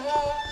Papa.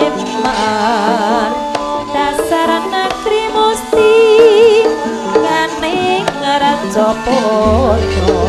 Eman-eman dasar negeri musti ganing raja podo.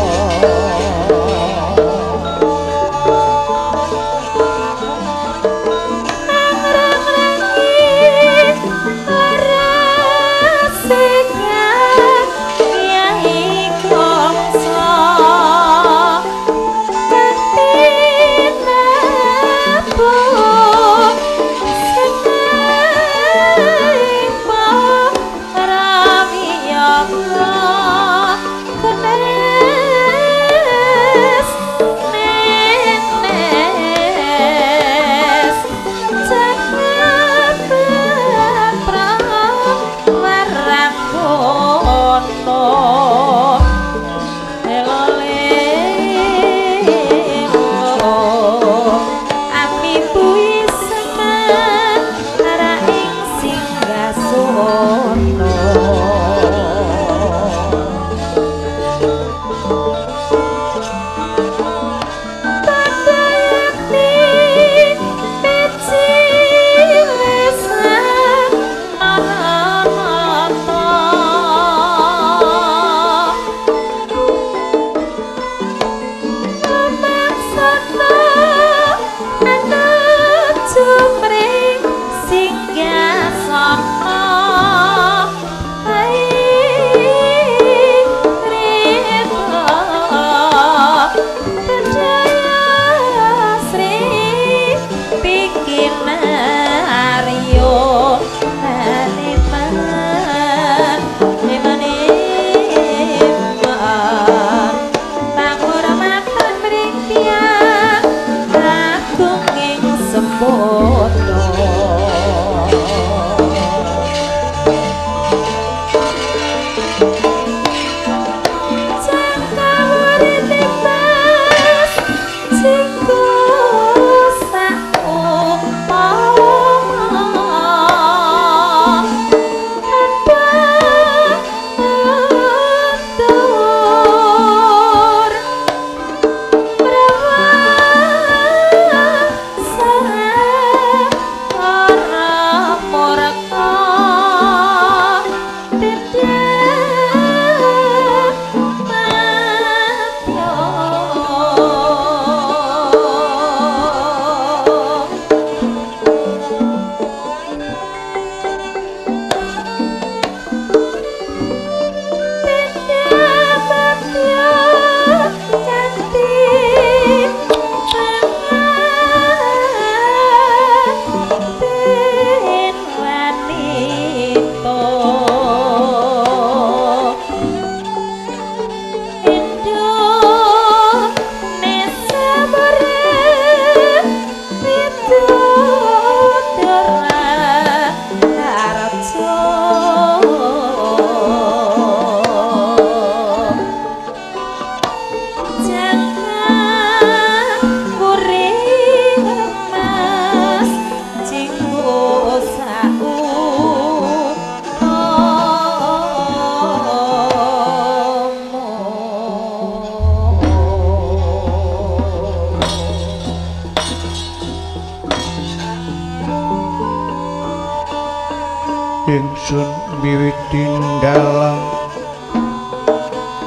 Ingsun miwiti ndalang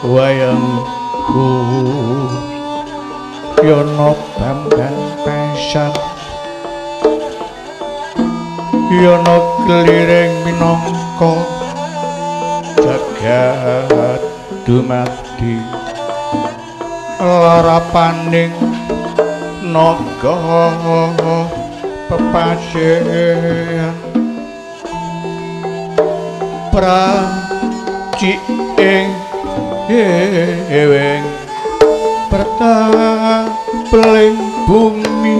wayangku Yono Bambang Pesan Yono kliring minangka jagat dumadi larapaning naga pepasean praci ing eweng pertapeling bumi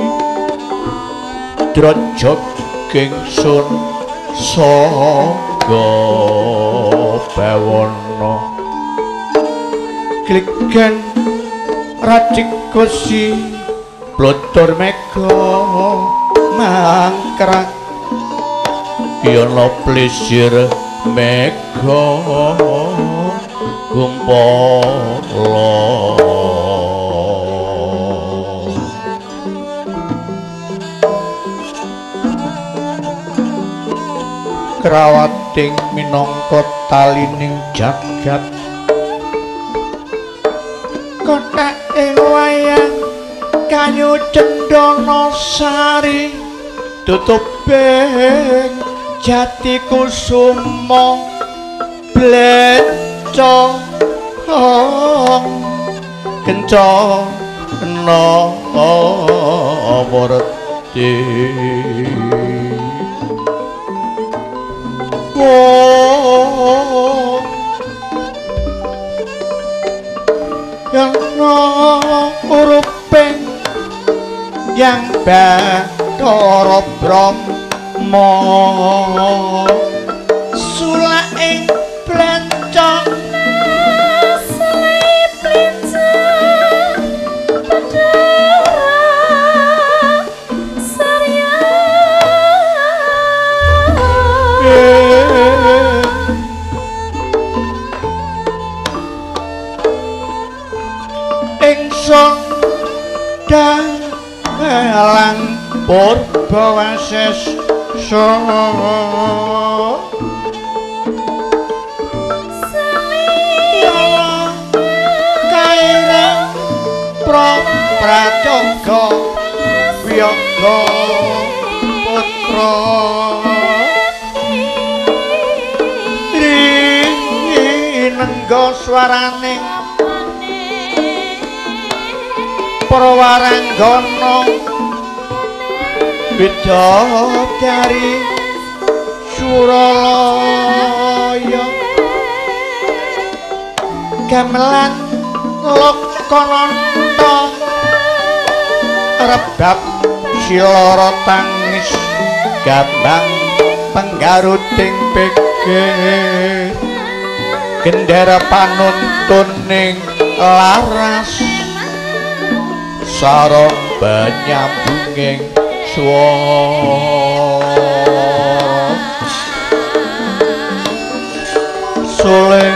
drajat kingsun saga bawana kliken racikosi plotor mega mangkrak yana plesir mega gumpala. Krawating minangka talining jagat kothake wayang kayu cendana sari tutuping jati kusuma blencong kencana werti. Yana uruping yang Bathara Brahma sulaking blencong ingsun dalang purba wasesa kaireng prajaga wiyaga putra rinengga swaraning para waranggana bidadari Suralaya gamelan lokananta rebab silara tangis gambang penggaruting pikir gendera panuntuning laras sarong banyambunging swara suling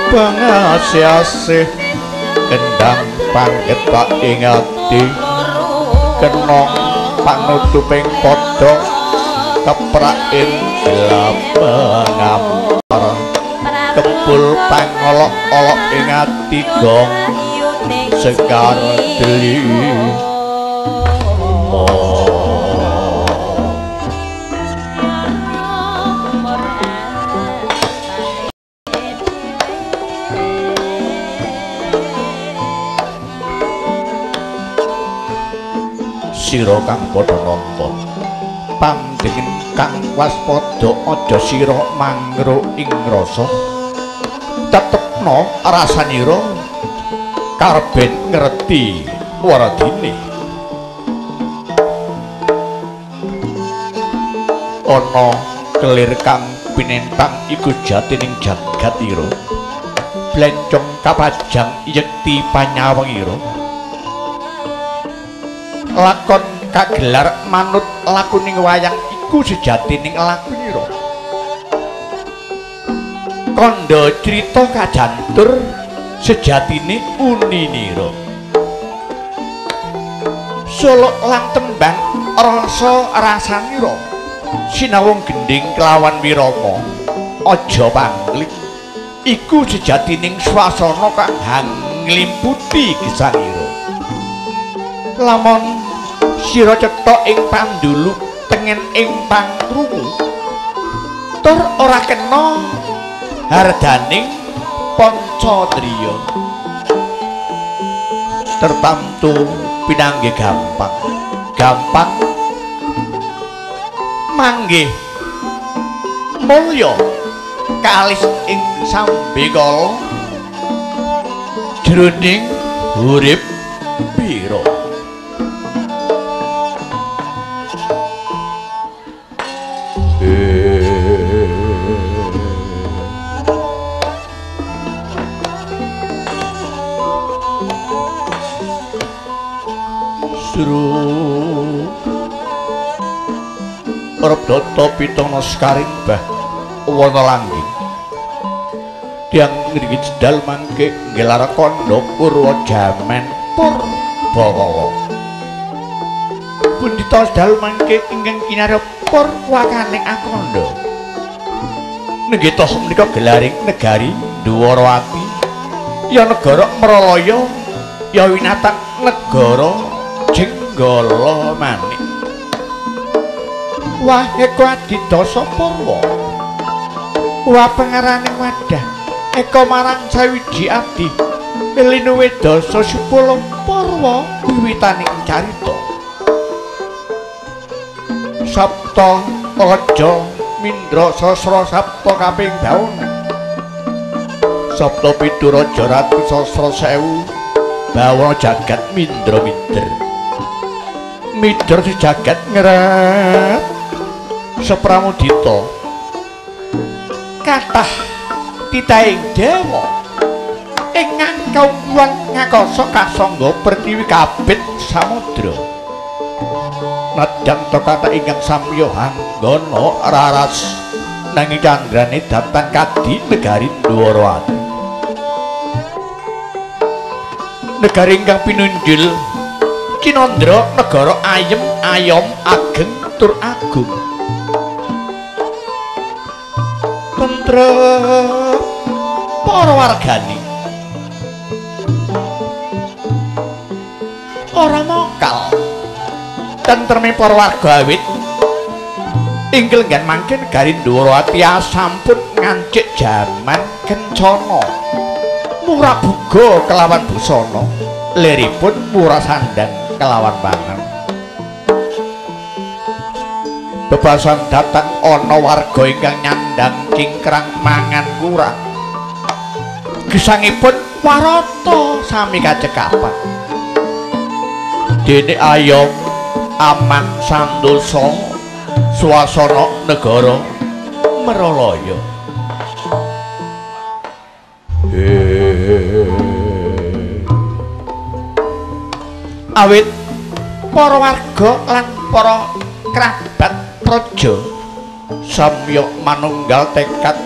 pangasih-asih kendang panggetak ing ati kenong panutuping padha kepraking gelap ngampar kempul pangolok-olok ing ati gong sekar deli. Sira kang padha nonton pandhengen kang waspada aja sira mangro ing rasa tetepno rasanira karben ngerti waradine. Ana kelir kang pinentang iku jatining jagat ira blencong kapajang yekti panyawengira lakon kagelar manut lakuning wayang iku sejatining lakunira kandha crita kajantur sejatine uninira solok lan tembang rasa rasanira sinawung gendhing kelawan wirama aja pangling iku sejatining swasana kang hanglimputi gesangira. Lamun sira cetha ing pandulu tengen ing pangrungu tur ora kena hardaning pancadriya tertamtu pinanggih gampang gampang manggih mulya kalis ing sambekala jroning urip pira. Data pitana sekaring bah wana langgeng tiyang ngriki jedal mangke nggelar kandha purwa jaman purbakala pundhita jedal mangke ingkang kinarya purwakaning akandha Nenggih toh menika gelaring negari Dwarawati, ya negara Mralaya, ya winatan negara Jenggala Manik. Wah eko adidasa purwa, wah pengaraning wadah eko marang sawiji abdi linuwe dasa 10 purwa wiwitaning carita. Sapta raja mindra sasra sapta kaping bawana, sapta pitu raja ratu sasra sewu bawana jagat mindra mider mider sejagat ngerep sepramudita kathah titahing dewa ingkang kaungkulan ngakasa kasangga pertiwi kabet samudra. Nadyan ta kathah ingkang samya hanggana raras nanging candrane datan kadi negari Dwarawati. Negari ingkang pinunjul cinandra negara ayem ayom ageng tur agung. Tentrem para wargane ora mokal. Tentreme para warga awit ing lenggan mangke negari Dwarawati sampun ngancik jaman kencana. Murah buga kelawan busana, liripun murah sandang kelawan pangan. Bebasan datang ana warga ingkang nyandang cingkrang mangan kurang. Gesangipun warata sami kacekapan. Dene ayom aman santosa swasana negara Mralaya. Awit para warga lan para kerabat praja samya manunggal tekad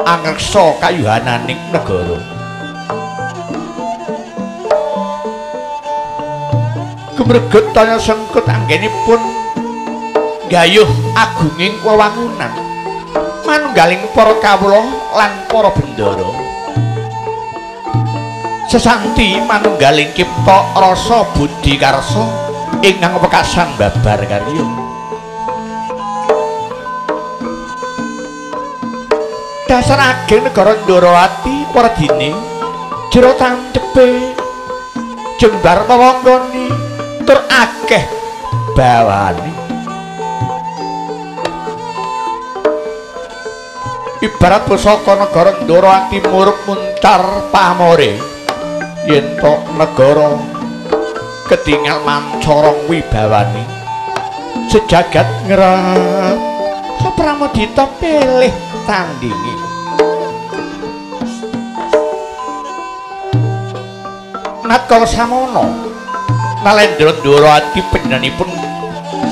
angreksa kayuhananing negara. Gumregut tanya sengkut anggenipun gayuh agunging wewangunan manunggaling para kawula lan para bendara. Sesanti manunggaling cipta rasa budi karsa ingkang wekasan babar karya. Dasar ageng negara Dwarawati Wardini jero tancepe jembar wewanggone tur akeh bawane. Ibarat pusaka negara Dwarawati murup muncar pamore yen to negara ketingal mancorong wibawane sejagat ngrep sapramudita pilih tandingi. Natkala samono Nalendra Dwarawati panjenenganipun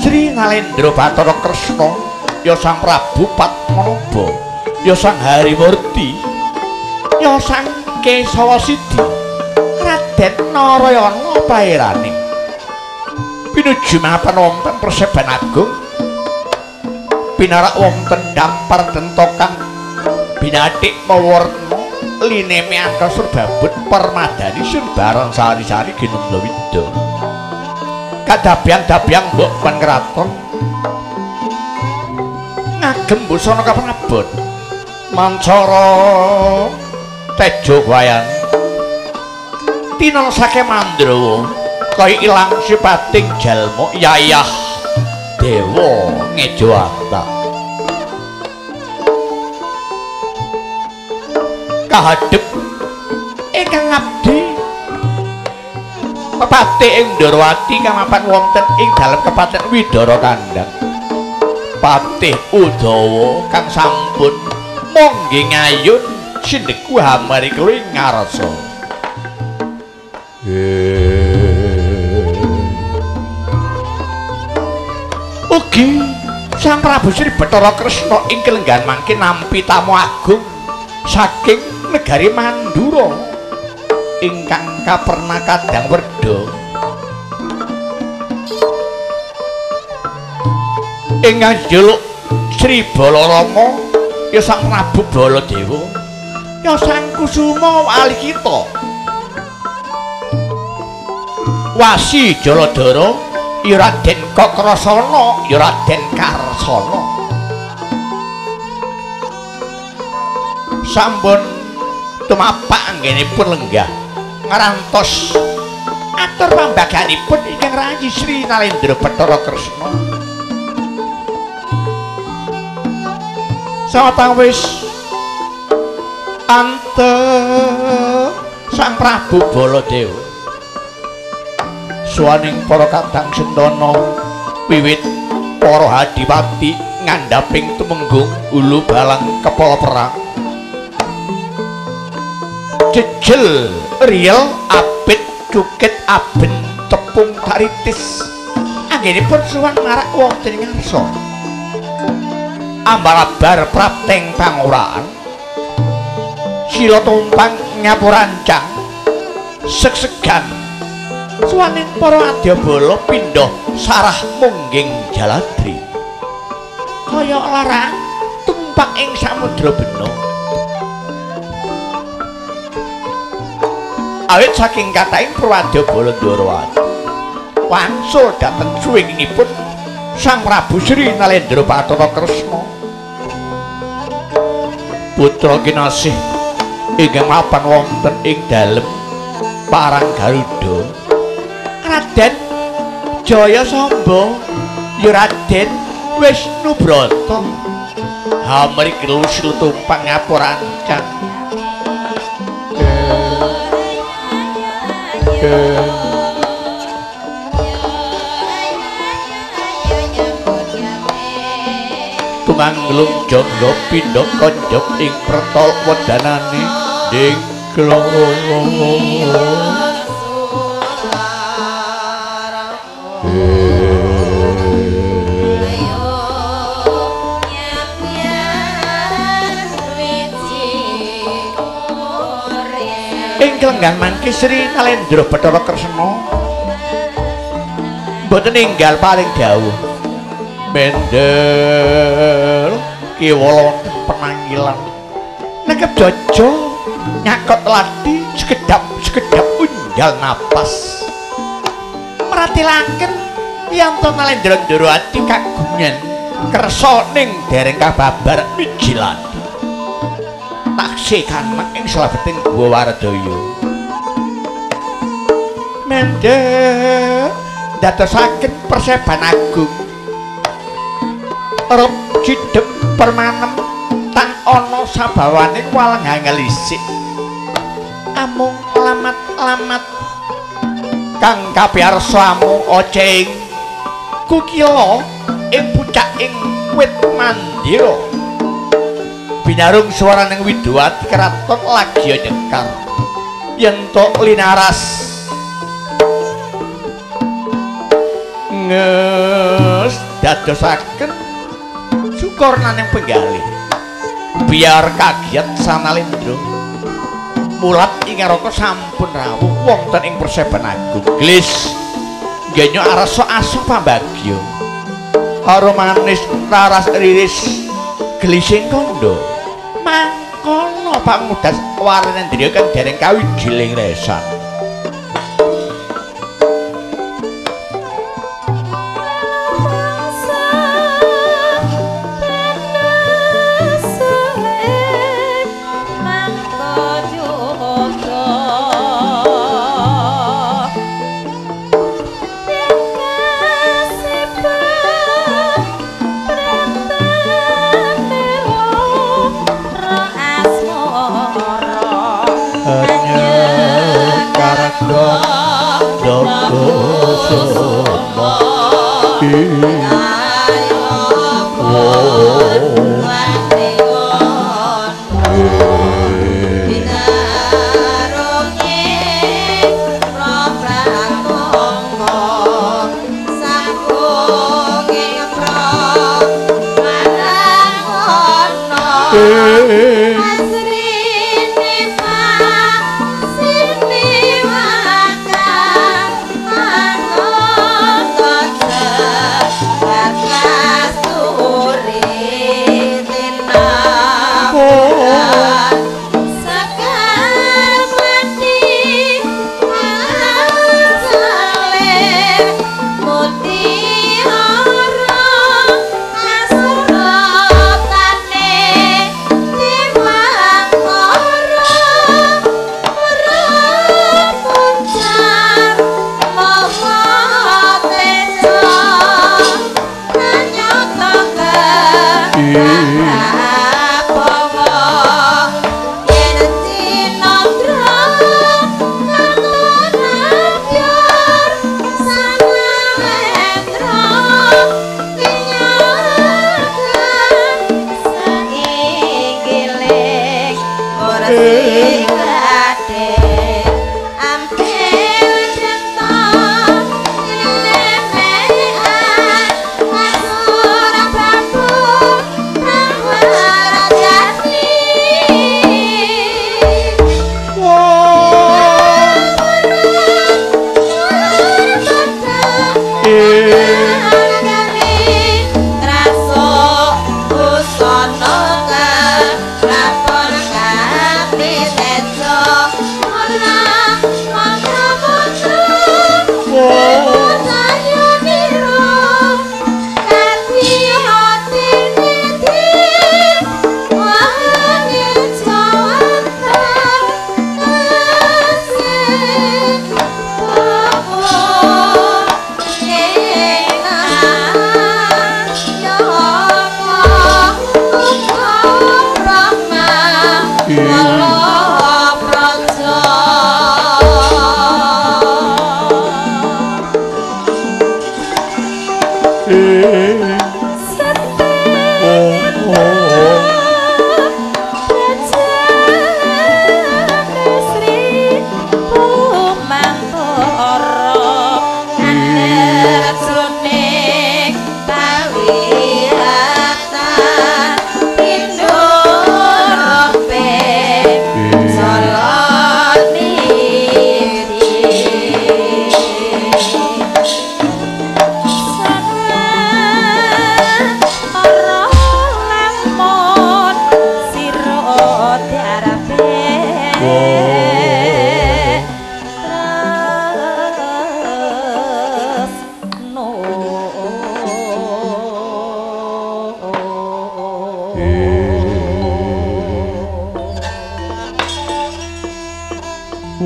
Sri Nalendra Bathara Kresna ya Sang Prabu Padmanaba ya Sang Harimurti ya Sang Kesawa Sidi Raden Narayana pairane pinuju mapan wonten Perseban Agung pinarak wonten dampar dentokan binatik mawarna lineme angkasa babut permadani sumbaran sari-sari ginendha widya kadabyang-dabyang mbok pen kraton ngagem busana kaprabon mancara tejo wayan tinol sake mandrawa kaya ilang sipating jalma yayah dewa ngejowata kahadhep ingkang abdi pepatih ing Dwarawati kang mapan wonten ing dalem kepaten Widara Kandhang Patih Udawa kang sampun mongge ngayun sindeku hamari kula ing ngarsa. Ugi Sang Prabu Sri Bathara Kresna ing kelenggahan mangke nampi tamu agung saking negari Mandura ingkang kaperna kadang werda. Ingkang jeluk Sri Balarama Ya Sang Prabu Baladewa, ya Sang Kusuma Walikita, Wasi Jaladara, ya Raden Kakrasana, ya Raden Karsana. Sampun tumapak anggenipun lenggah ngrantos atur pambaganipun ingkang rayi Sri Nalendra Bathara Kresna. Sawetawis antep Sang Prabu Baladewa suwaning para kadang sentana wiwit para adipati ngandhaping tumenggung ulu balang kepala perang jejel riel abit cukit aben tepung taritis anggenipun suwan marak wonten ing ngarsa ambarabar prapteng pangoraan sila tumpang ngapurancang seg-segan suwaning para adyabala pindha sarah mungging jaladri kaya larang tumpak ing samudra bena. Awit saking kathahing Purwadyabala Ndorowati wangsul dhateng suwingipun Sang Prabu Sri Nalendra Bathara Kresna putra kinasih ingkang mapan wonten ing dalem Parang Garuda Raden Jaya Samba ya Raden Wisnu Brata hamri kelusul tumpang ngapurancang. Tumangglung jangga pindha konjok ing pretol wedanane dingklong. Ing klenggan mangke Sri Nalendra Bathara Kresna mboten enggal paring dawuh mendel kiwala wonten penanggilan nekep jaja nyakot lati sekedap-sekedap unjal napas meratilaken yanto Nalendra Ndorowati kagungan kersa ning dereng kababar mijilati taksih kanek ing salebeting Guwa Wardaya mendel ndadosaken perseban agung rep cidhep permanem tan ana sabawane walang ngelisik amung lamat-lamat kang kapiyarsa amung oceng kukila ing pucaking wit mandira binarung swaraning widowati kraton lagi nyekar yen to linaras nges dadosaken sukornaning penggalih biar kagiat Sanalendra mulat ing Araka sampun rawuh wonten ing perseban agung glis genyo arasa asu pambagya arum manis raras riris gelising kandha mangkono pangudas waranendriya kang dereng kawijiling resan. Kasturi.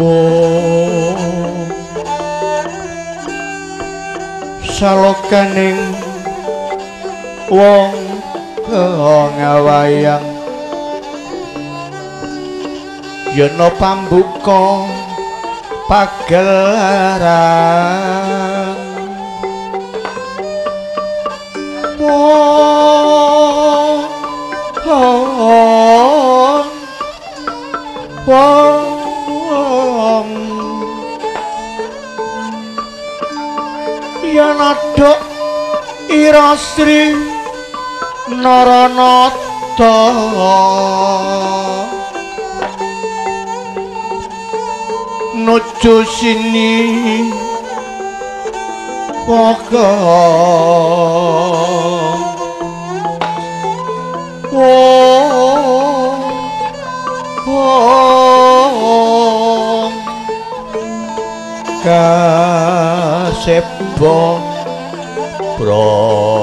Wong salokaning wong ngawayang yen pambuka pagelaran wong wong yen aduk ira Sri Naranata nuju sini waka wong kaseba prasantana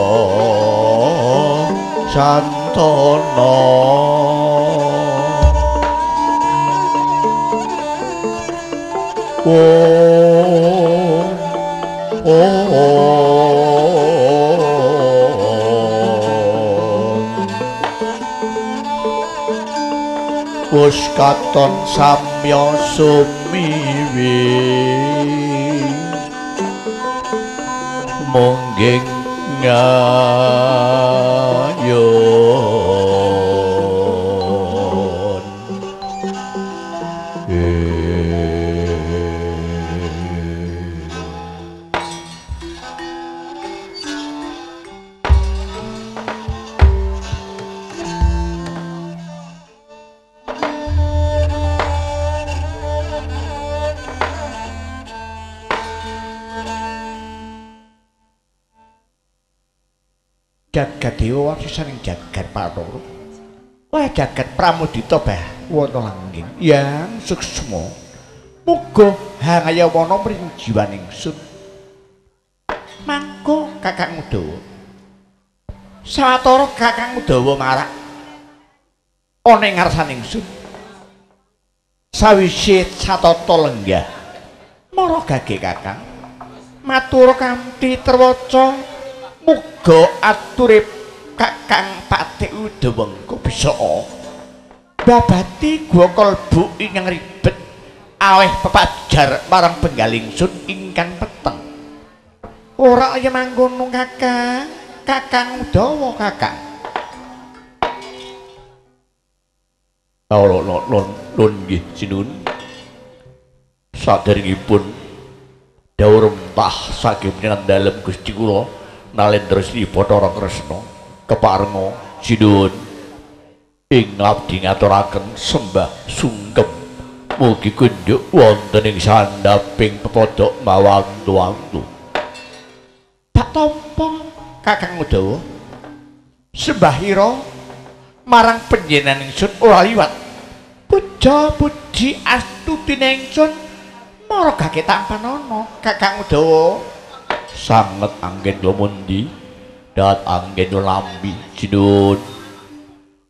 wis katon samya sumiwi mungging ngayon. Jagat dewa wasisaning jagat Bathara. Wah jagat Pramudita bah wana langgeng yang suksma. Muga hangayawana mring jiwaning sun. Mangko Kakang Udawa. Sawetara Kakang Udawa marak ana ing ngarsaning sun. Sawise satata lenggah mara gage Kakang matur kanthi terwaca. Muga ature Kakang Patih Udawa engko bisa babati gua kalbu ingkang ribet aweh pepajar marang penggaling sun ingkang peteng. Ora ya mangkono Kakang, Kakang Udawa Kakang. Kawula nun nggih sinuwun. Saderengipun dawuh rempah saking panjenengan dalem Gusti kula Nalendra Sri Bathara Kresna keparenga sinuwun ing abdi ngaturaken sembah sungkem mugi kunjuk wonten ing sandhaping pepadha mawantu-wantu. Tak tampa Kakang Udawa sembahira marang panjenengan ingsun ora liwat puja puji astutine ingsun mara gage tampanana Kakang Udawa. Sanget anggen kula mundi dat anggen kula lambi sinuwun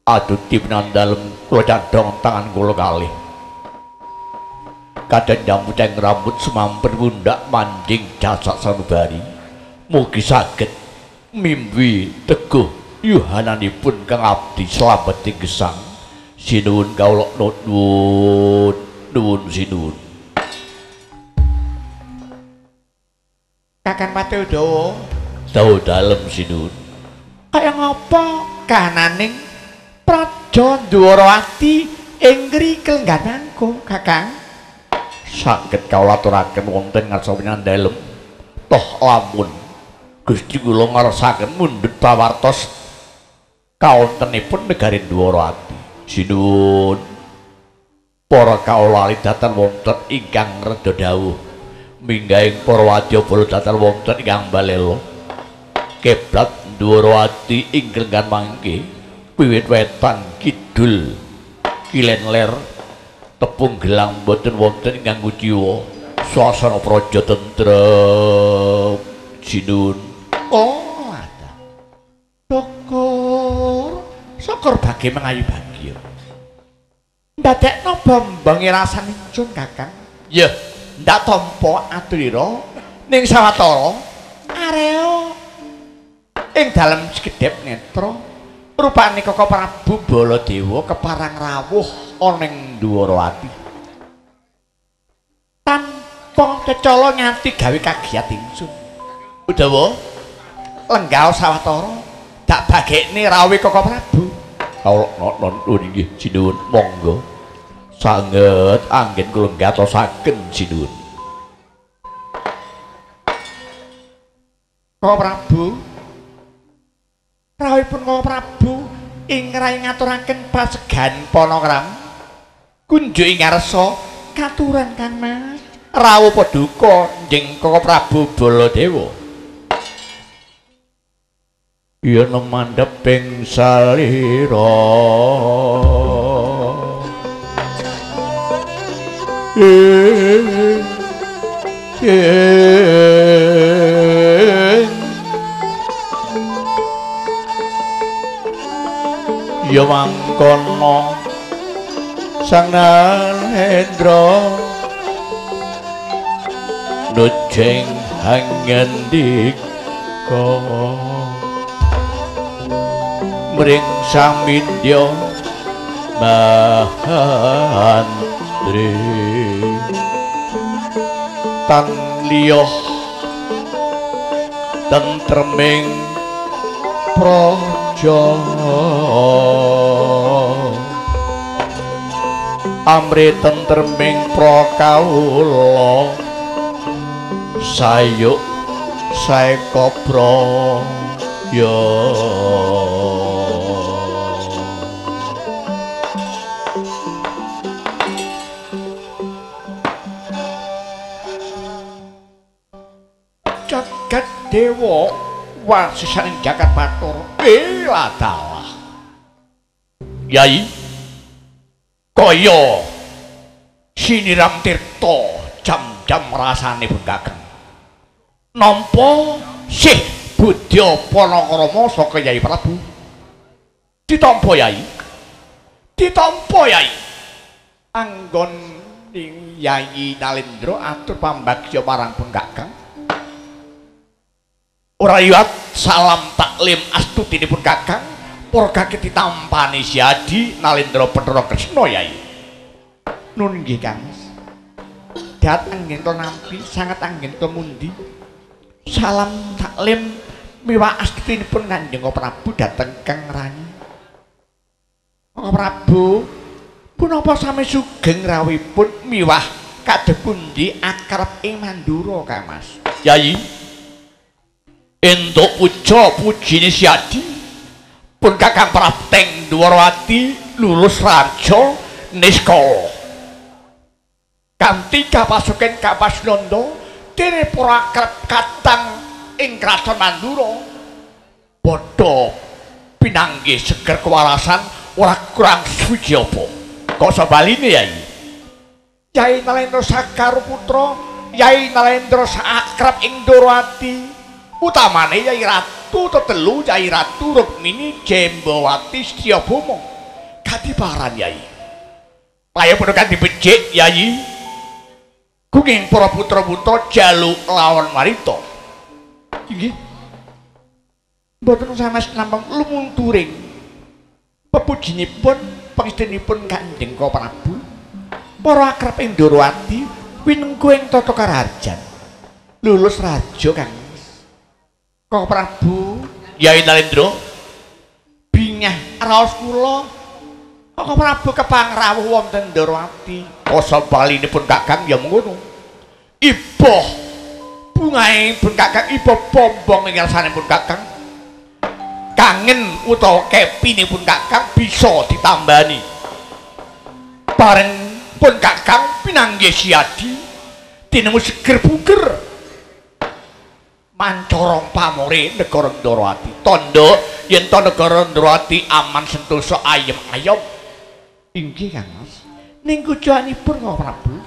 aduti menawan dalem kula candhong tangan kula kalih kadang puteng rambut sumamper pundak manjing jasad sanubari mugi saged mimpi teguh yuhananipun kang abdi slamet ing gesang sinuwun kawula nuwun nuwun sinuwun. Kakang Patih Udawa dawuh dalem sinuwun. Kaya ngapa kahananing Praja Ndwarawati ing ngri kelenggananku Kakang? Saged kawula aturaken wonten ngarsa panjenengan dalem toh lamun Gusti kula ngrasakaken mundhut pawartos kawontenipun negari Ndwarawati. Sinuwun para kawula datan wonten ingkang reda dawuh minggahing para wadyabala datan wonten ingkang balela keblat Ndwarawati ing lenggan mangke wiwit wetan kidul kilen ler tepung gelang boten wonten ingkang kuciwa swasana praja tentrem sinuwun. Oh ada syukur syukur bagi mengayu bagya ndadekno bambang rasane ingsun Kakang. Yeh, ndak tampa aturira ning sawetara area ing dalem sekedhep netra rupane Kaka Prabu Baladewa keparang rawuh ana ing Dwarawati. Tanpa cecala nganti gawe kagiyat ingsun. Udawa lenggah sawetara dak bagekne rawuhe Kaka Prabu. Kawula nuwun inggih sinuwun monggo. Sanget anggen kula ngatosaken sinuwun. Kaka Prabu, rawuhipun Kaka Prabu ing rai ngaturaken pasegan Panakram kunjuk ing ngarsa katuran Kang Mas. Rawuh paduka njeng Kaka Prabu Baladewa. Yen mandheping salira ya mangkono Sang Narendra nujeng hangandika mring Sang Mindya Mahantri tan liya tentreming praja amri tentreming prakawula sayuk saeka braya. Jagat dewa wasisaning jagat Bathara. Ladalah Yai kaya siniram tirta jam-jam rasane bengkaken nampa sih budya panakrama saka Yai Prabu. Ditampa Yai, ditampa Yai. Anggon ing Yai Nalendra atur pambagya marang pun Kakang. Ora liwat salam taklim astutinipun Kakang, para kakek ditampani Siadi Nalendra Bathara Kresna Yai. Nun nggih Kang Mas. Dat anggen to nampi sanget anggen to mundi. Salam taklim miwah astutinipun Kanjeng Prabu dhateng Kang Rani. Kang Prabu punapa sami sugeng rawuhipun miwah kadhe pundi akrab ing Mandura Kang Mas? Yai entuk puja pujine Siadi pun Kakang Prapteng Dwarawati lulus raja niskala kanthi kapasuken Kapasnanda dene para akrab katang ing kraton Mandura padha pinanggih seger kewarasan ora kurang suci apa. Kok sabaline Yai? Yai Nalendra Sakar putra Yai Nalendra saakrab ing Dwarawati utamane Yai Ratu tetelu Yai Ratu Rukmini Jembawati Setyabama kadiparan Yai. Layo padha kanthi becik Yai. Gunging para putra-putra jaluk lawan warita. Inggih. Mboten sanes namung lumunturing pepujinipun pangestunipun Kanjeng Prabu. Para akrab ing Dwarawati winengku ing tata karajan. Lulus raja Kang Kang Prabu Yai Nalendra bingah raos kula Kang Prabu kepang rawuh wonten Dwarawati. Kasa balinipun Kakang ya mengono. Iba bungahe pun Kakang, iba bombong ing ngarsanipun Kakang. Kangen utawa kepinipun Kakang bisa ditambani. Bareng pun Kakang pinanggih Siadi tinemu seger buger mancorong pamore negara Dwarawati. Tandha yen to negara Dwarawati aman sentosa ayem ayom. Inggih Kang Mas. Ning kuciwanipun Kang Prabu.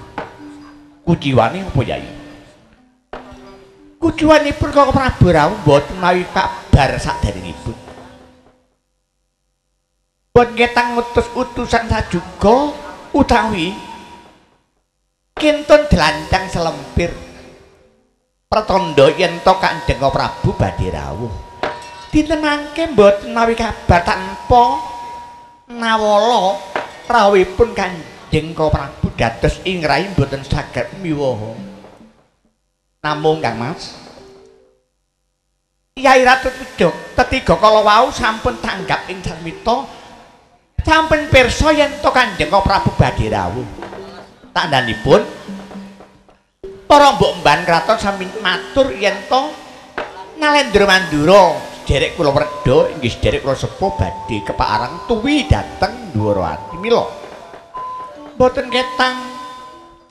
Kuciwane apa Yai? Kuciwanipun Kang Prabu rawuh mboten mawi kabar saderengipun. Boten ketang ngutus utusan sajuga utawi Kintun dlancang selempir. Pratandha yen to Kanjeng Prabu badhe rawuh. Dinten mangke mboten mawi kabar tanpa nawala rawuhipun Kanjeng Prabu dados ing rai mboten saged miwaha. Namung Kang Mas, Yai Ratu Tetiga kala wau sampun tanggap ing sarmita, sampun pirsa yen to Kanjeng Prabu badhe rawuh. Tandhanipun para mbok mban kraton sami matur yen to Nalendra Mandura sederek kula werda inggih sederek kula sepuh badhe kepareng tuwi dhateng Dwarawati. Mila mboten ketang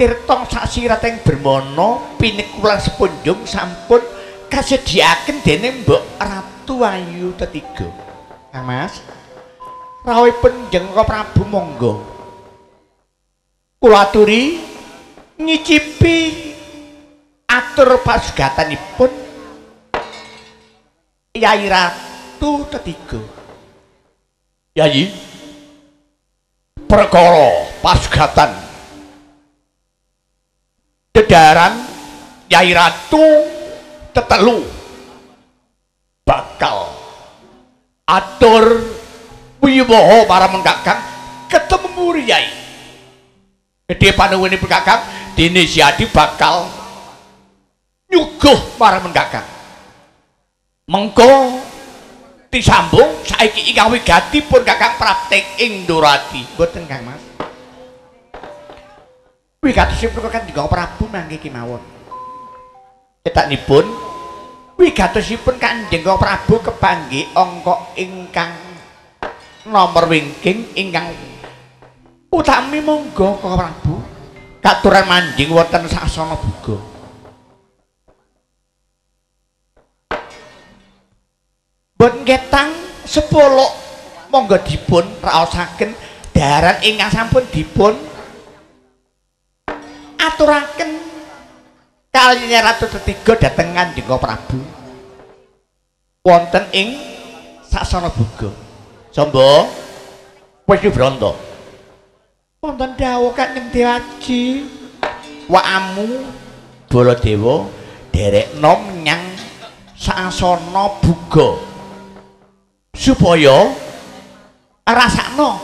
tirta saksirating Brahmana pinekulan sepunjung sampun kasediaken dening Mbok Ratu Ayu Tetiga. Kang Mas, rawuhipun Kanjeng Prabu monggo kula aturi nyicipi atur pasugatanipun Yai Ratu Tetiga. Yai, perkara pasugatan dedaran Yai Ratu Tetelu bakal atur wiwaha para Kakang ketemu Yai. Gedhe panuwunipun Kakang dene Siadi bakal nyuguh para Kakang. Mengko disambung saiki ingkang wigati pun Kakang praktek ing Ndorati. Mboten Kang Mas. Wigatosipun Kanjeng Prabu mangke kemawon. Cetaknipun wigatosipun Kanjeng Prabu kepanggih angka ingkang nomor wingking ingkang utami monggo Kang Prabu katuran manjing wonten sasana buga. Boten ketang sepuluk monggo dipun raosaken daharan ingkang sampun dipun aturaken kaliyan Ratu Tetiga dhateng Kanjeng Prabu wonten ing sasana buga. Samba Wisnu Branta wonten dawuh Kanjeng Dewaji wakamu Baladewa derekna menyang sasana buga supaya rasakno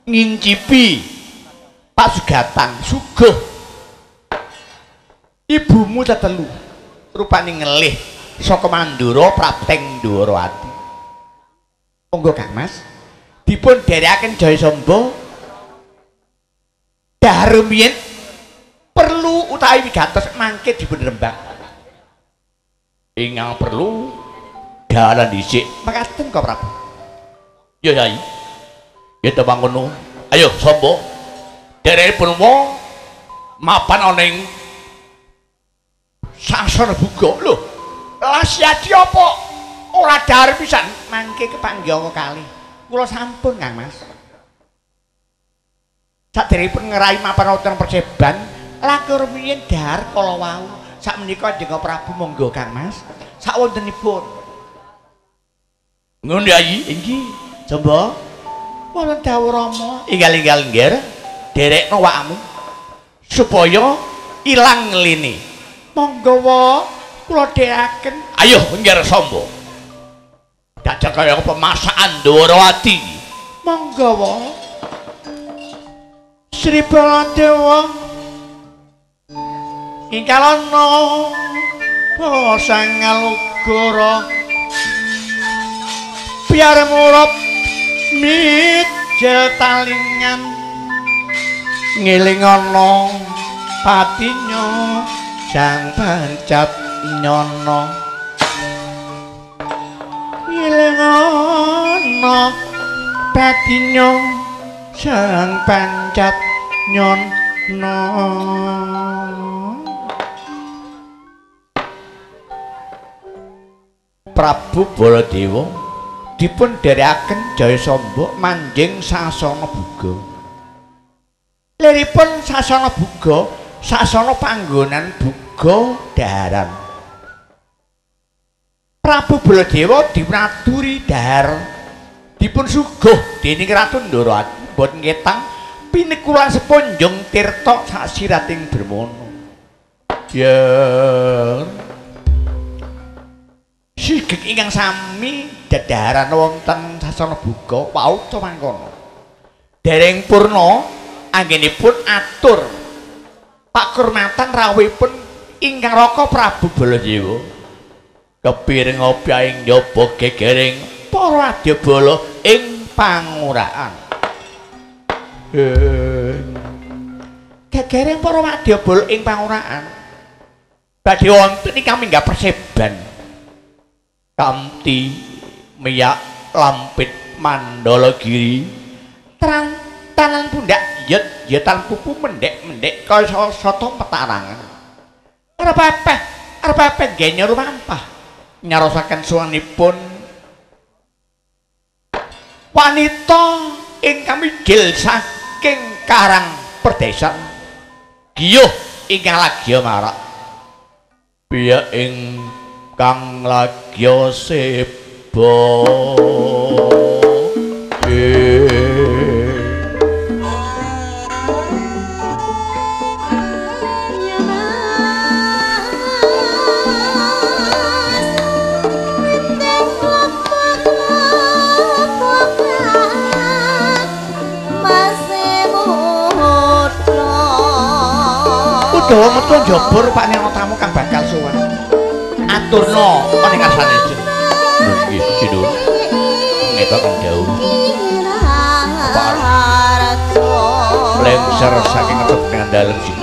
ngincipi pasugatan suguh ibumu tetelu rupane ngelih saka Mandura prapteng Dwarawati. Monggo Kang Mas dipun dherekaken Jaya Samba dahar rumiyin perlu utawi wigatos mangke dipun rembag. Ingkang perlu dalan dhisik. Mekaten kok Prabu. Ya Yai. Ya to mangono. Ayo Samba. Dherepun wa mapan ana ing sasana buga. Lho, Lasyadi apa ora dahar pisan mangke kepanggih angka kalih. Kula sampun Kang Mas. Saderepun ngerahi mapan wonten perseban langkung rumiyin dahar kala wau. Sakmenika Kanjeng Prabu monggo Kang Mas. Sakwontenipun. Ngono Yai, inggih. Samba. Wonten dawuh Rama, inggal-inggal nggih, derekno awakmu supaya ilang ngeline. Monggo wa, kula dherekaken. Ayo nggih Samba. Dajal kaya pemasakan Dwarawati. Monggo wa. Sri Baladewa ing kalana sangalugara biar murub mijil talingan ngilingono patinyo sang pancat nyono ngilingono patinyo sang pancat nyono. Prabu Baladewa dipun dherekaken Jaya Samba manjing sasana buga. Liripun sasana buga, sasana panggonan buga daharan. Prabu Baladewa dipunaturi dahar, dipun suguh dening Ratu Ndorowati boten ngetang Pinekulan seponjong tirta sasirating Brahmana. Ya. Sigek ingkang sami dedaharan wonten sasana buka wauca mangkono. Dereng purna anggenipun atur pakurmatan rawuhipun ingkang Raka Prabu Baladewa. Kepiring opyaing njaba gegering para adyabala ing panguraan. Gegering para wadyabala ing panguraan. Badhe wonten ingkang minggah perseban. Kamti miyak lampit mandala giri tanan pundak yet yetan pupu mendek-mendek kaya sata petarangan. Arep pepeh genyor mampah nyarosaken suwanipun wanita ingkang mijil saking karang perdesan giyuh ingkang lagya marak piye ingkang lagya seba. Udawa metu njaba rupane ana tamu kang bakal sowan. Aturna ana ing ngarsane Jun. Nggih, Jun. Ngetok kang jauh. Lengser saking ngetep dengan dalem sih.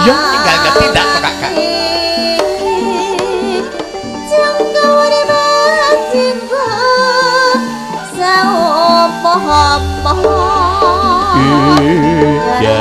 Ya tinggal ketindak to Kakak. Iya.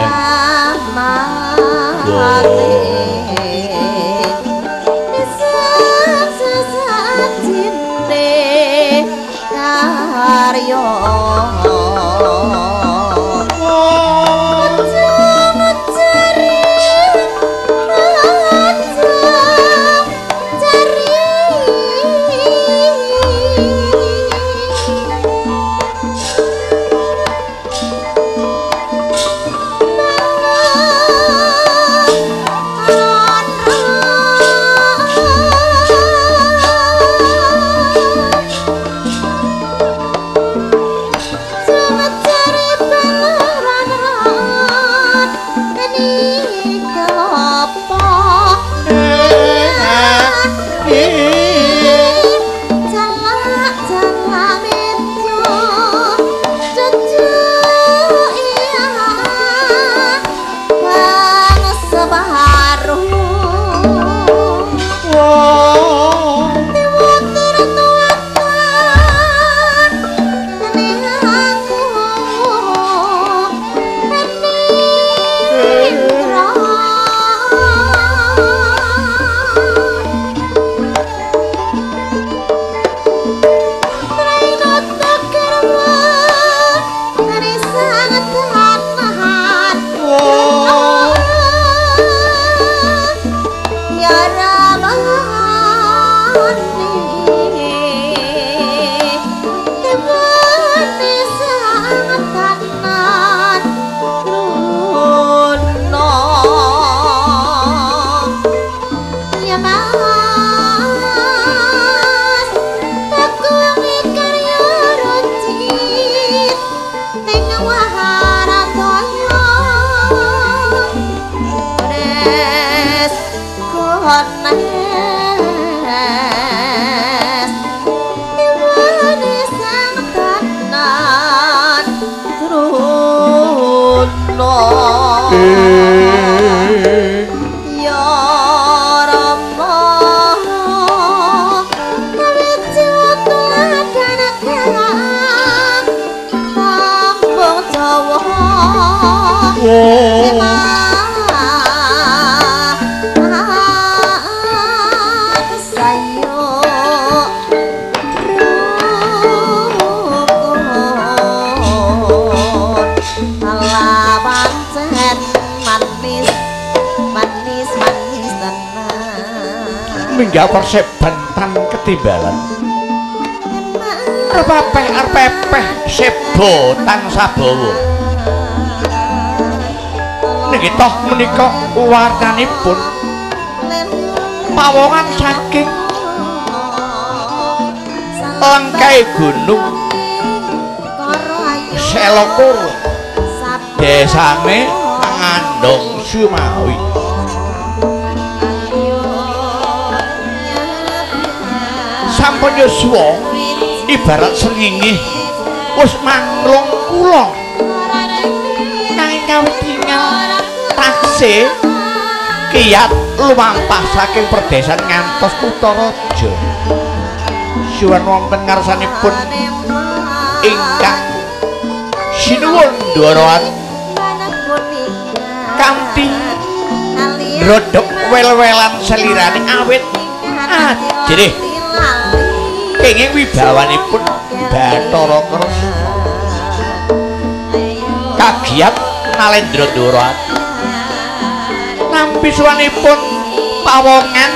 Minggah perseban tan ketimbalan. Arep apeh sebo tan sabawa. Niki toh menika warnanipun pawongan saking lengkai gunung Selokoro, desane Ngandong Sumawi. Sampun yuswa ibarat srengenge wis manglung kula, nanging kawit tingal taksih kiyat lumampah saking perdesan ngantos kutha raja. Suwun wonten ngarsanipun ingkang sinuwun Ndorowati kanthi ndrodhok wel-welan selirane awit ajrih kenging wibawanipun Bathara Kresna kagiyat Nalendra Ndorowati. Nampi suwanipun pawongan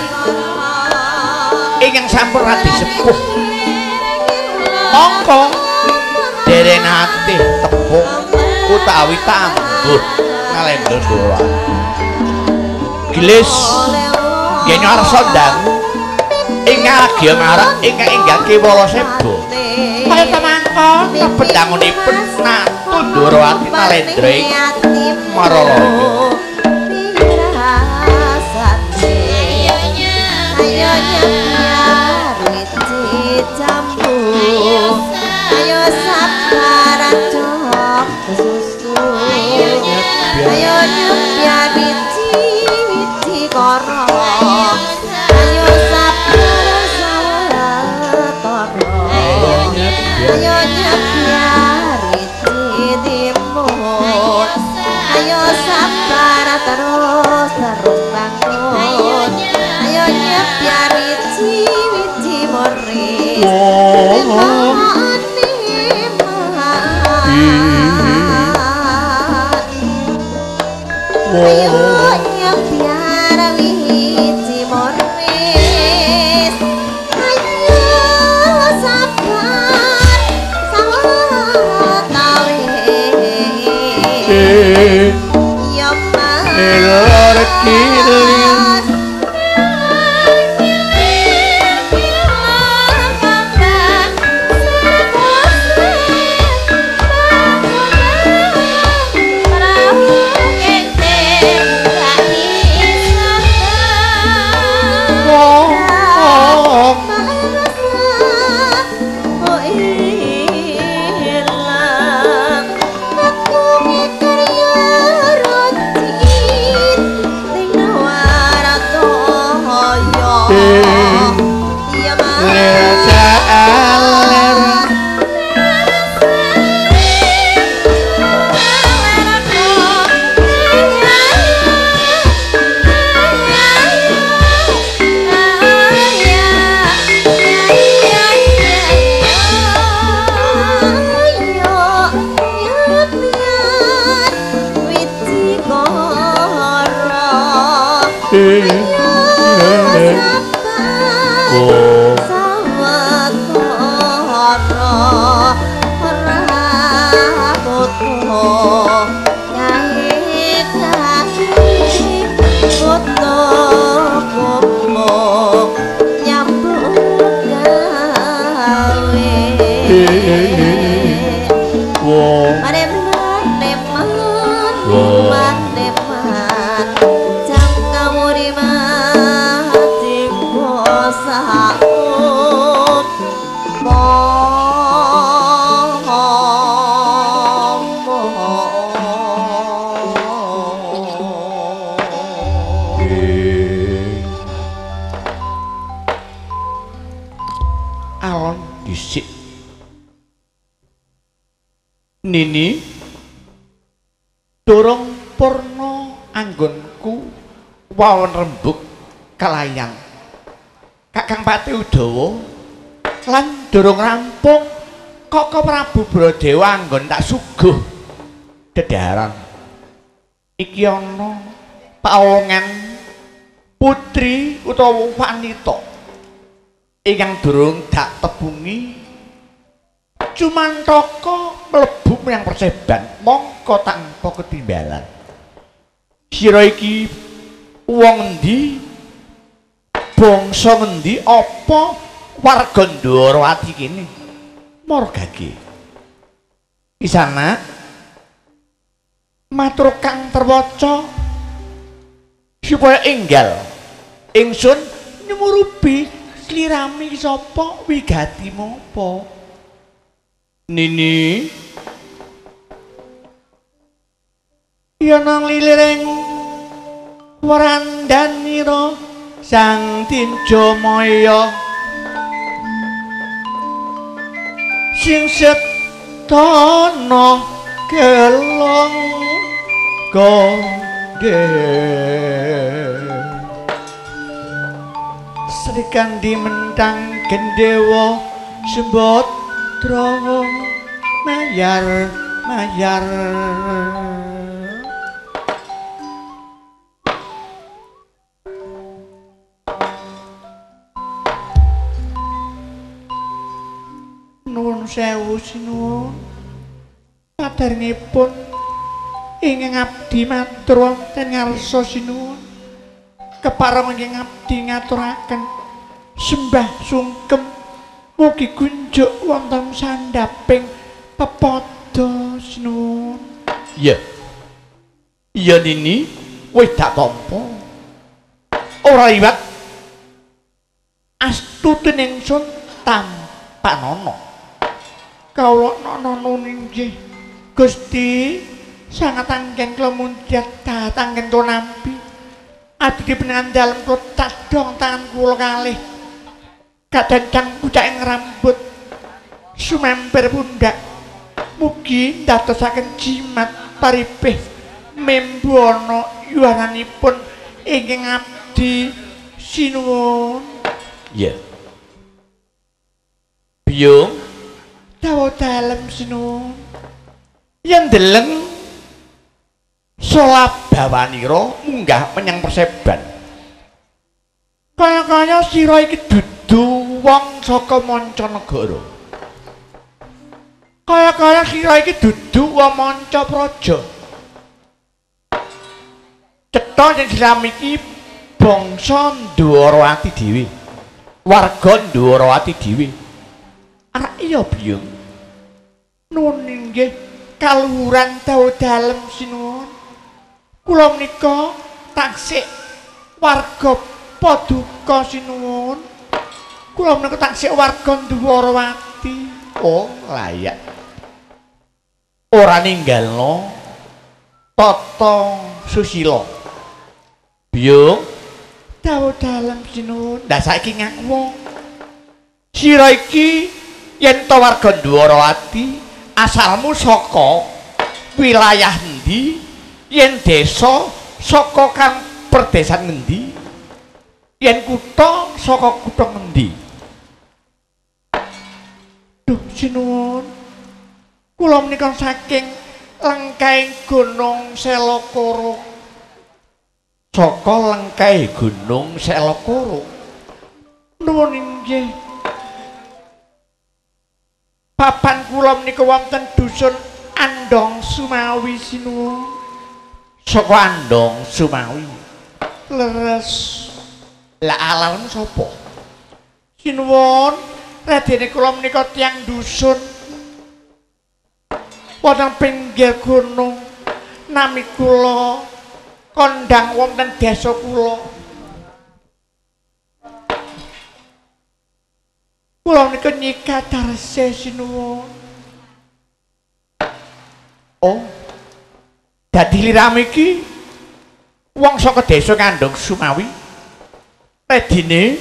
ingkang sampun radi sepuh, mongko dereng ati tepung utawi tangguh Nalendra Ndorowati. Gelis yen arsa dangu ing agya marak ingkang enggal kewala seba. Kaya mangka pedangunipun Natu Ndorowati Nalendra ing Maralaya. Ayo sabar aja susu, ayo nyebyar wiji-wiji koro, ayo sabar sawetara, ayo nyebyar wiji timun, ayo sabar terus terus bangun, ayo nyebyar wiji-wiji moris. Ayo nyebyar wiji moris, ayo sabar sawetawis, ya mas. Alon dhisik Nini durung purna anggonku wawon rembug kalayan Kakang Pati Udawa lan durung rampung Koko Prabu Baradewa anggon tak suguh dedharan. Iki ana pawongan putri utawa wanita ingkang durung dak tebungi cumantaka mlebu menyang perseban mongko tanpa ketimbalan. Sira iki wong endi? Bangsa ngendi apa warga Ndorowati kene? Margage. Kisana matur kang terwaca supaya enggal ingsun nyumurupi slirami sapa wigati mapa. Nini yen nang liliring warandanira Sang Tinjamaya sing setana kelong gondhe Srikandi mentang gendewa sembatra mayar mayar. Nuwun sewu sinuwun saderengipun ingkang abdi matur wonten ngarsa sinuwun kepareng ingkang abdi ngaturaken sembah sungkem mugi kunjuk wonten sandhaping pepada sinuwun. Iya. Iya Nini, wis tak tampa. Ora liwat astutine ingsun tampanono. Kawula nono inggih Gusti sangat anggen kula mundhak dhateng kula nampi abdi panjenengan dalem kula cadhong tangan kula kalih kadancang pucaking rambut sumemper pundak mugi ndadosaken jimat paripih membuana yuwananipun ingkang abdi sinuwun. Iya. Biyung dawuh dalem sinuwun yen deleng solabawanira munggah menyang Perseban kaya-kaya sira iki dudu wong saka mancanegara, kaya-kaya sira iki dudu wong manca praja. Cetha yen sliramu iki bangsa Ndwarawati dhewe, warga Ndwarawati dhewe. Arak iya Biyung. Nuwun inggih kaluhuran dawuh dalem sinuwun. Kula menika taksih warga paduka sinuwun. Kula menika taksih warga Ndwarawati. Oh, layak. Ora ninggalno tata susila. Biyung dawuh dalem sinuwun. Lah saiki ngaku sira iki yen to warga Ndwarawati asalmu saka wilayah endi, yen desa saka kang perdesan ngendi, yen kutha saka kutha ngendi? Duh sinuwun, kula menika saking lengkahing Gunung Selokoro. Saka lengkahe Gunung Selokoro. Nuwun inggih. Papan kula menika wonten dusun Andong Sumawi sinuwun. Saka Andong Sumawi. Leres. Lah alalmu sapa? Sinuwun, radene kula menika tiyang dusun wonten pinggir gunung. Nami kula kondang wonten desa kula. Kula menika nyikat darse sinuwun. Oh. Dadi liramu iki wong saka desa Ngandong Sumawi. Redine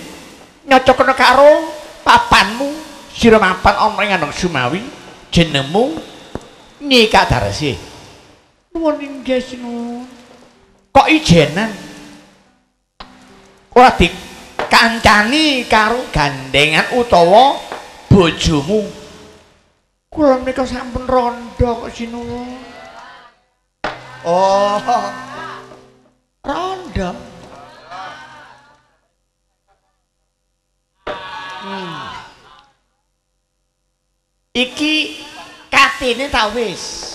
nyocokna karo papanmu sira mapan ana ing Ngandong Sumawi, jenengmu Nyi Kadarse. Nuwun inggih sinuwun. Kok ijenan? Ora dikancani karo gandengan utawa bojomu. Kula menika sampun rondo kok sinuwun. Oh. Rondo. Iki katene ta wis.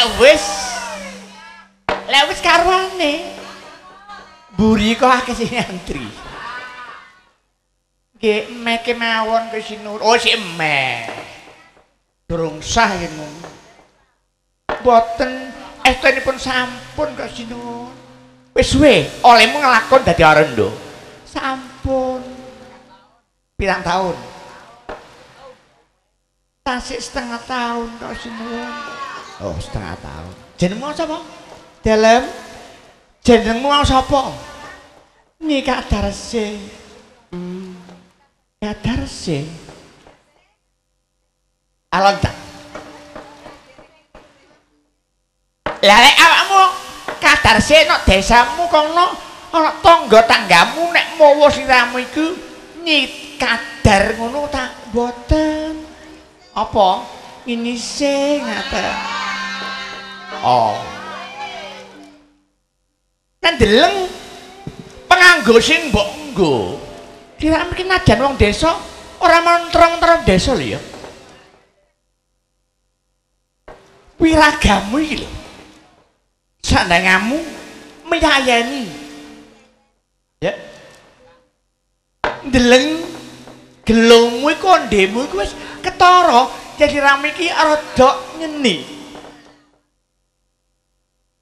Lek wis karuane. Mburi kok akeh sing ngantri. Nggih meke mawon ke sinur. Oh sik mek. Durung sah yen ngono. Mboten estunipun sampun kok sinur. Wis suwe olehmu nglakon dadi arendo. Sampun. Pirang tahun? Tasik setengah tahun kok sinuwun. Oh, setengah tahun. Jenengmu sapa? Dalem. Jenengmu sapa? Nyi Kadarse. Kadarse. Alon ta. Lah lek awakmu Kadarse nek desamu kono ana tangga tanggamu nek mawa siramu iku Nyi Kadar ngono tak mboten. Apa? Nginise ngaten. Oh. Nang deleng penganggo sing mbok nggo. Kira mungkin najan wong desa ora mentro-mentro desa lho ya. Wiragamu iki lho. Sandangamu meyayeni. Ya. Ndeleng gelungmu iku ondemu iku wis ketara jadi rame iki rada nyeni.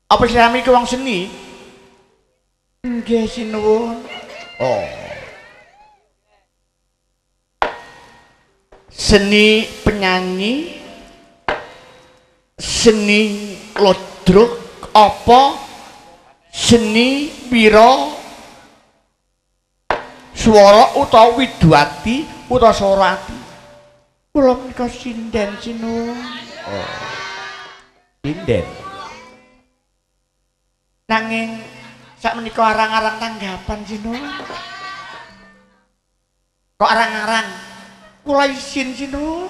Apa sirame iki wong seni? Nggih sinuwun. Oh. Seni penyanyi, seni lodruk, apa seni wira swara utawa widuati utawa swara ati. Kula menika sinden sinuwun. Oh. Sinden. Nanging sakmenika arang-arang tanggapan sinuwun. Kok arang-arang? Kula isin sinuwun.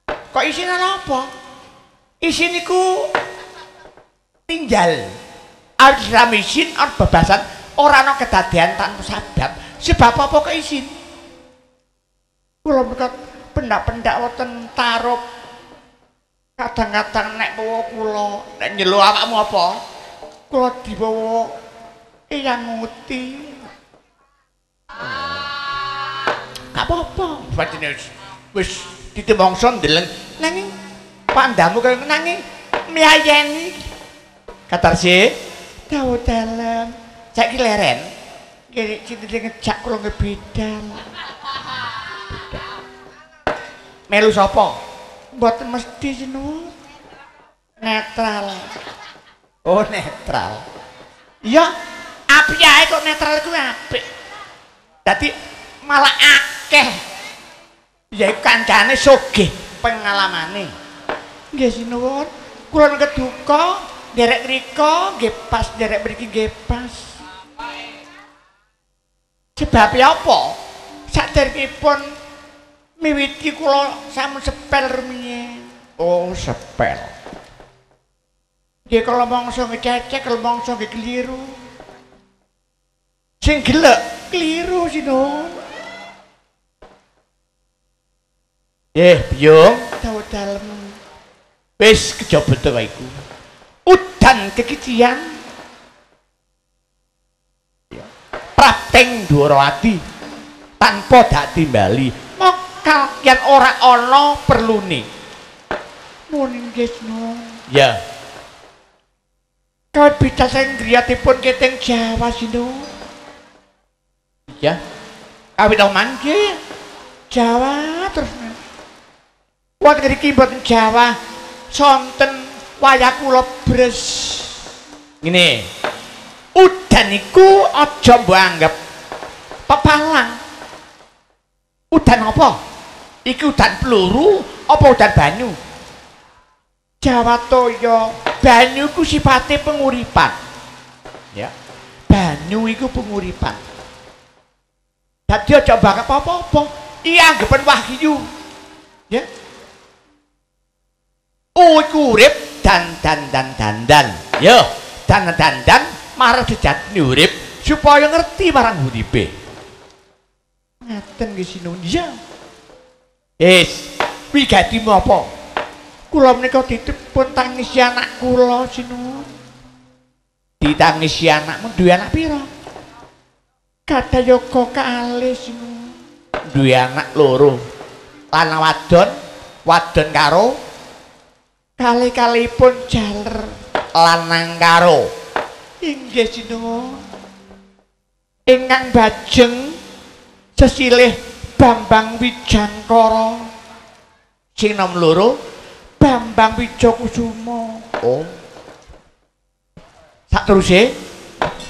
Kok isin apa? Isin iku tinggal. Arep isin arep bebasan ora ana kedadean tanpa sebab. Sebab apa kok isin? Kula menika pendak-pendak wonten tarup. Kadang-kadang nek mawa kula, nek nyeluk awakmu apa? Kula dibawa eyang nguti. Gak apa-apa, pancene wis ditimangsa ndeleng nanging pandamu kaya nanging miyayeni. Katarsi dawuh dalem. Saiki leren. Nggih cintine ngejak kula ngebidal. Melu sapa? Mboten mesti sinuwun. Netral. Oh, netral. Iya, apik ae kok netral iku apik. Dadi malah akeh. Ya iku kancane sugih pengalamane. Nggih sinuwun, kula keduka nderek mriko nggih pas, nderek mriki nggih pas. Sebabe apa? Saderengipun miwiti kula sampun sepel rumiyin. Oh, sepel. Nggih kala mangsa ngececek, kala mangsa nggih keliru. Sing gelek keliru sinuwun. Biyung, dawuh dalem. Wis kejaba to iku. Udan kekician. Prapteng Dwarawati tanpa dak timbali. Mokal yen ora ana perlune. Nuwun nggih sinuwun. Ya. Kawit bidal saking griyatipun Keteng Jawa sinuwun. Ya. Kawit oman nggih Jawa terus. Wonten ngriki mboten Jawa sonten wayah kula bres. Ngene. Udan iku aja mbok anggap pepalang. Udan apa? Iki udan peluru apa udan banyu? Jawa toya, banyu iku sifate penguripan. Ya. Banyu iku penguripan. Dadi aja mbok anggap apa-apa. Iki anggapan wahyu. Ya. Iku urip dan dan dan dan dan. Yo, dan dan dan marang sejatine urip supaya ngerti marang uripe. Ngaten nggih sinuwun. Iya. Wis, wigatimu apa? Kula menika ditipun tangisi anak kula sinuwun. Ditangisi anakmu duwe anak pira? Kathah yoga kalih sinuwun. Duwe anak loro. Lanang wadon, wadon karo kalih-kalihipun jaler lanang karo. Inggih sinuwun. Ingkang bajeng sesilih Bambang Wijangkara. Sing nom loro Bambang Wijakusuma. Oh. Sateruse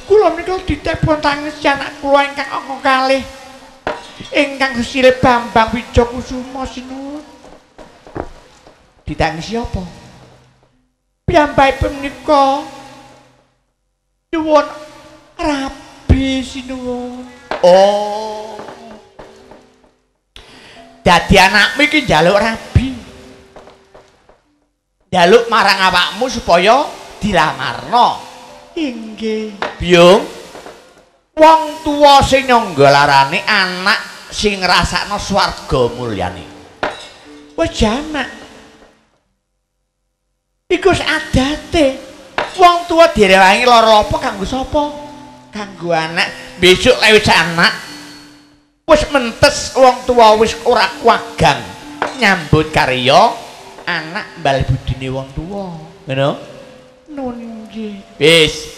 kula menika ditepun tangisi anak kula ingkang angka kalih. Ingkang sesilih Bambang Wijakusuma sinuwun. Ditangisi apa? Piyambakipun menika nyuwun rabi sinuwun. Oh. Dadi anakmu iki njaluk rabi. Njaluk marang awakmu supaya dilamarno. Inggih. Biyung, wong tuwa sing nyangga larane anak sing ngrasakno swarga mulyane. Wis jamak. Iku wis adate. Wong tuwa direwangi lara apa kanggo sapa? Kanggo anak. Besok lek wis anak wis mentes wong tuwa wis ora kuwagang nyambut karya anak bal budine wong tuwa. Ngono? Nun nggih. Wis,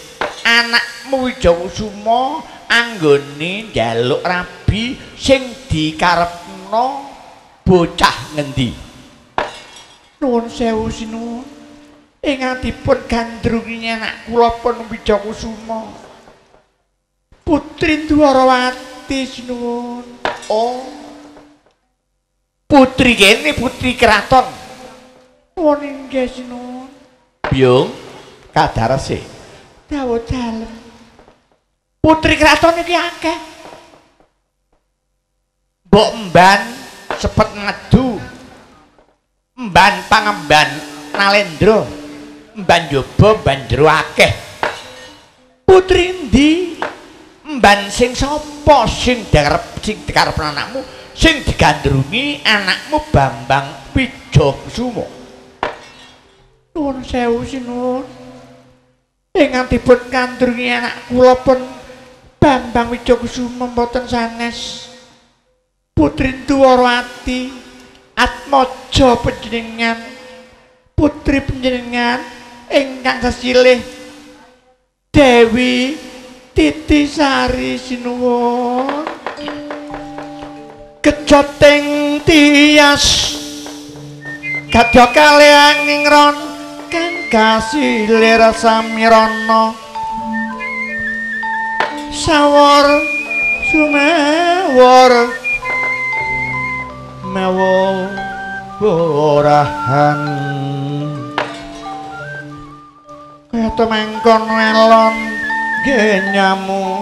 anakmu Wijakusuma anggone njaluk rabi sing dikarepno bocah ngendi? Nuwun sewu sinuwun. Ingkang dipun gandrungi anak kula pun Wijakusuma. Putri Dwarawati sinuwun. Oh. Putri kene putri keraton. Nuwun inggih sinuwun. Biyung kadarese. Dawuh dalem. Putri keraton iki akeh. Mbok emban sepet ngadu. Emban pangemban Nalendra. Emban jaba emban jero akeh. Putri endi? Emban sing sapa sing dikarep sing dikarep anakmu sing digandrungi anakmu Bambang Wijakusuma. Nuwun sewu sinuwun. Ingkang dipun gandrungi anak kula pun Bambang Wijakusuma mboten sanes. Putri Dwarawati atmaja panjenengan. Putri panjenengan ingkang sesilih Dewi Titisari sinuwun. Kejoting tias kadya kalih angin ron kang kasilir samirana sawur sumewur mewo borahan kaya tumengkono elon genyamu.